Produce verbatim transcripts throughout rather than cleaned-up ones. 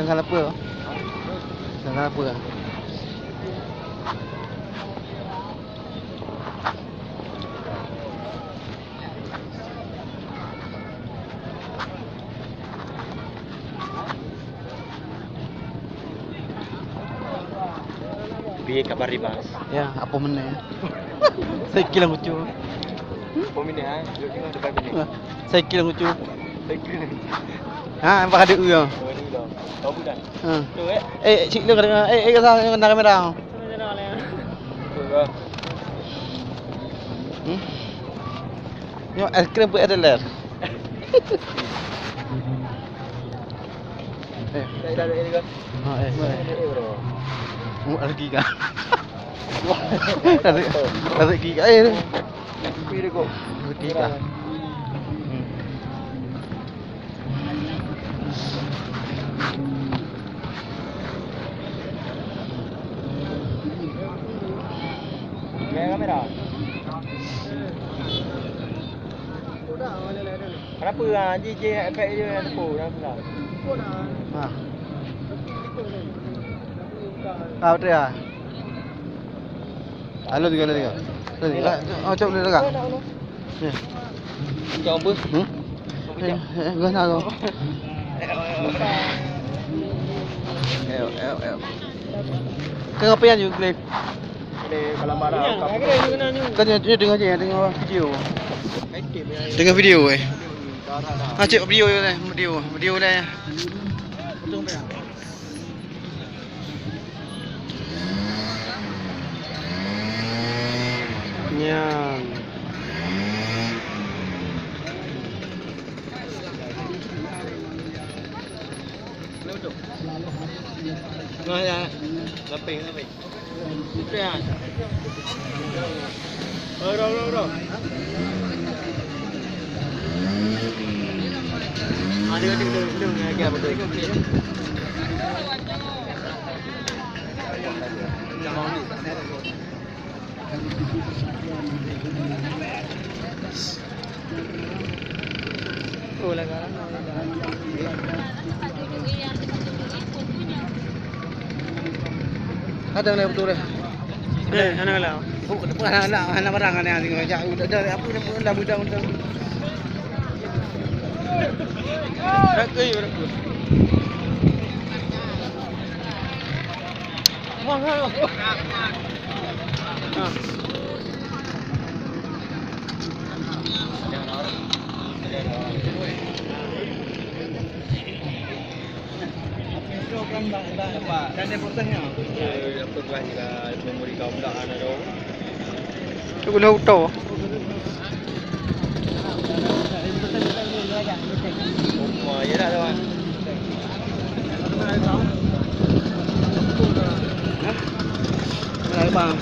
Salah apa? Salah apa? Piye kabar, Dimas? Ya, apa meneh? Saya kira lucu. Apa meneh, ha? Duduk tengok depan meneh. Saya kira lucu. Saya kira lucu. Ha, nampak ada u ya. Oh, ni dah. Tahu dah. Ha. Tu, eh. Eh, cik lu kena, eh, eh, kena, kena kamera. Tu lah. Hmm? Nyoe es krim pun ada ler. Eh. Dah, dah, dah, dah. Ha, eh, eh. Dah, dah, dah, bro. Oh, ada tiga. Ada, ada tiga. Eh, ni. Ada tiga. Hmm. Kamera, kamera. Kenapa, ah, ji, ji efek je yang tepu, dah pula. Ha. Ah, betul ya. Halo tiga, halo tiga. Halo tiga. Oh, cok dulu, Kak. Ya. Cok apa? Hmm? Eh, eh, gua nak kau. Eh, eh, eh. Kau apa yang you klik? Ada kalam barang. Kan dia, dia tengah je, tengah video. Tengah video, eh. Ah, cek video, eh, video, video, eh. Nyan. Nah, ya. Samping, samping. Itu ya. Oh, roh, roh, roh. Ada, ada, ada, ada, ada, ada, ada. Oh, lah, lah, lah. Ada yang betul deh. Eh, hana lah. Oh, hana, hana, hana barang, hana, hana, hana, hana, hana, hana, hana, hana, hana. Ragu, ragu. Apa buat juga memori kau pula, anak kau? Tu kena utoh. Oh, ya dah, dah. Hah? Dah, bang.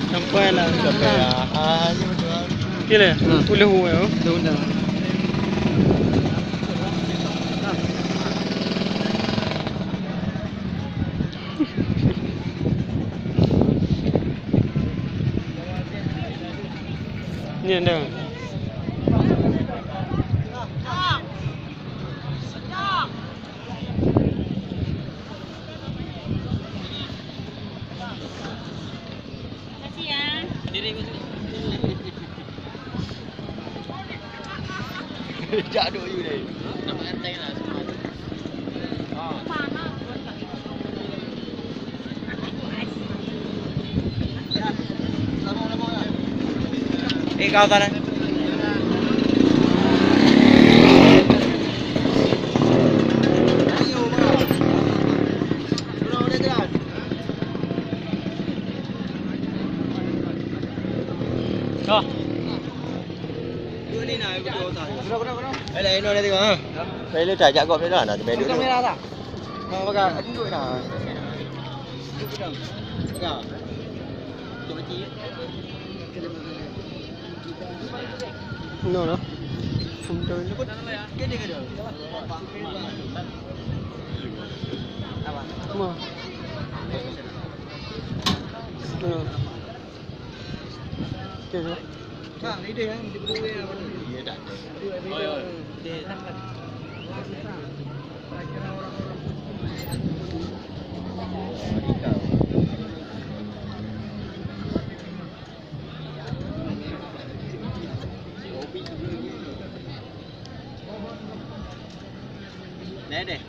Sampai lah. Sampai lah. Ah, ni betul. Okey lah. Hmm. Puluh, ya. Dah undang. Ni dah. Kasih ya. Jak duk you deh. Eh, kau sana. Kau. Dua ni nah, dua tak. Kena, kena, kena. Eh, lain dua nanti, ha. Saya letak jak gop ni lah, nak main dulu. Kamera tak? Mau pakai. Tunjuk dah. Tunjuk dah. Pegang. Tunjuk mati. No, no. Dia dia kena. Apa? Semua. No. Okey, tu. Ha, ni dia yang dia berdua yang mana? Ya dah. Dua, dua. Oi, oi. Dia. Deh, deh.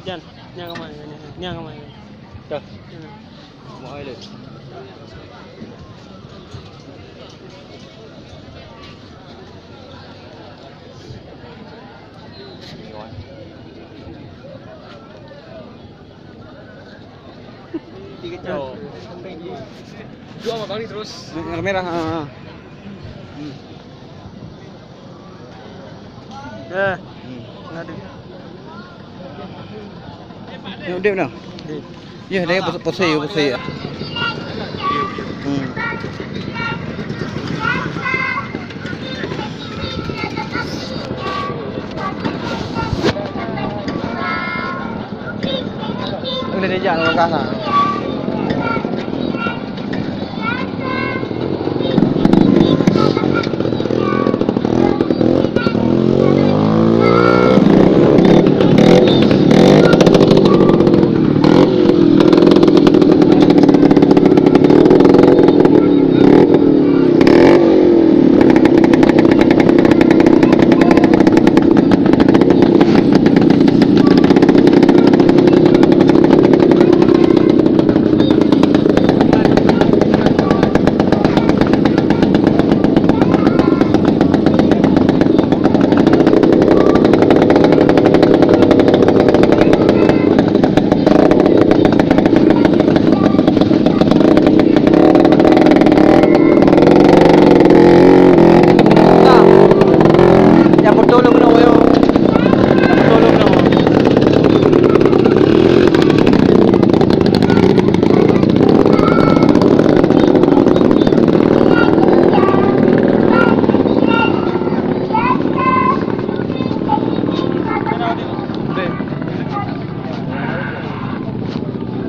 Jan, nyang aman, nyang aman. Dah. Mau air deh. Dua makan ni terus. Merah, ha, ha. Hmm. Eh. Hmm. Ngadu. Ni udep dah. Udep. Ya, dia pos-, posisi, posisi. Hmm. Boleh diajak dengan kakak.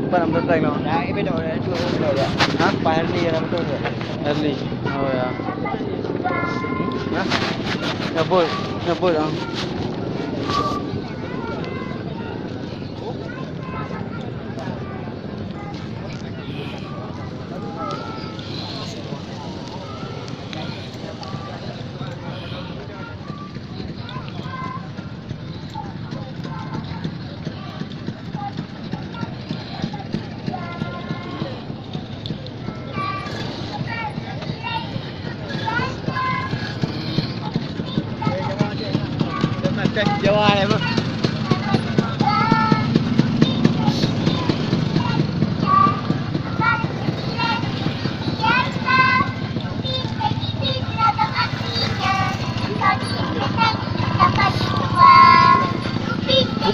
Apa nama tuan kau? Ha? Pak Herli nama tuan kau? Herli. Oh ya. Ha? Nyebut, nyebut ah.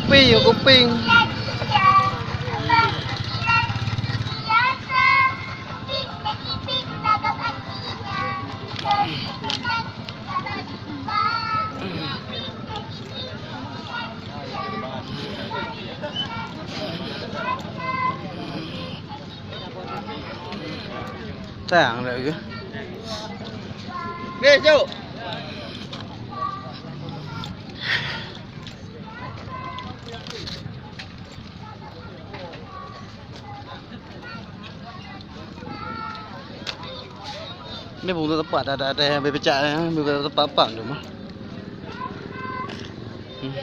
Kuping, kuping. Tang dah ke? Ni, jom. Ni bukan tempat ada, ada yang berpecah, eh, bukan tempat apa tu mah. Hmm.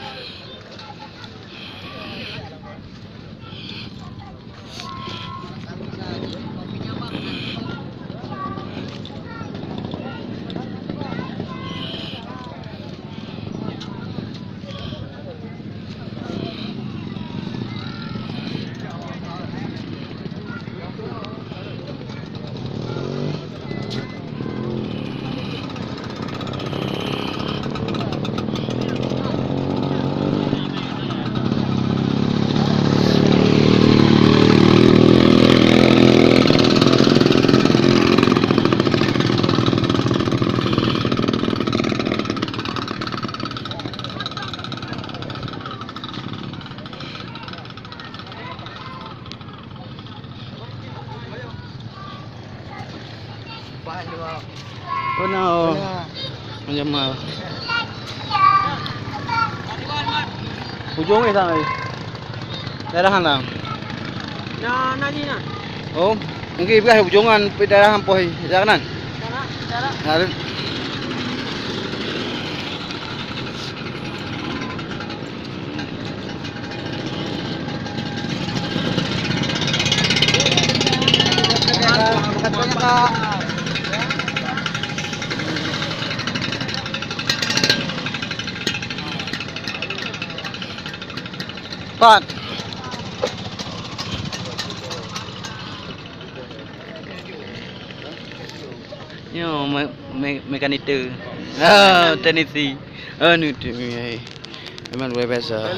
Macam mana? Ujong ni sana. Daerah mana? Nah, nah, ni, nah. Oh, mungkin bukan ujongan, daerah ampoh, ya kanan? Sana, sana. Nah, Pat. Nyoe me-, me-, mekaniker. Ah, teknisi. Anu tu, eh. Memang luar biasa.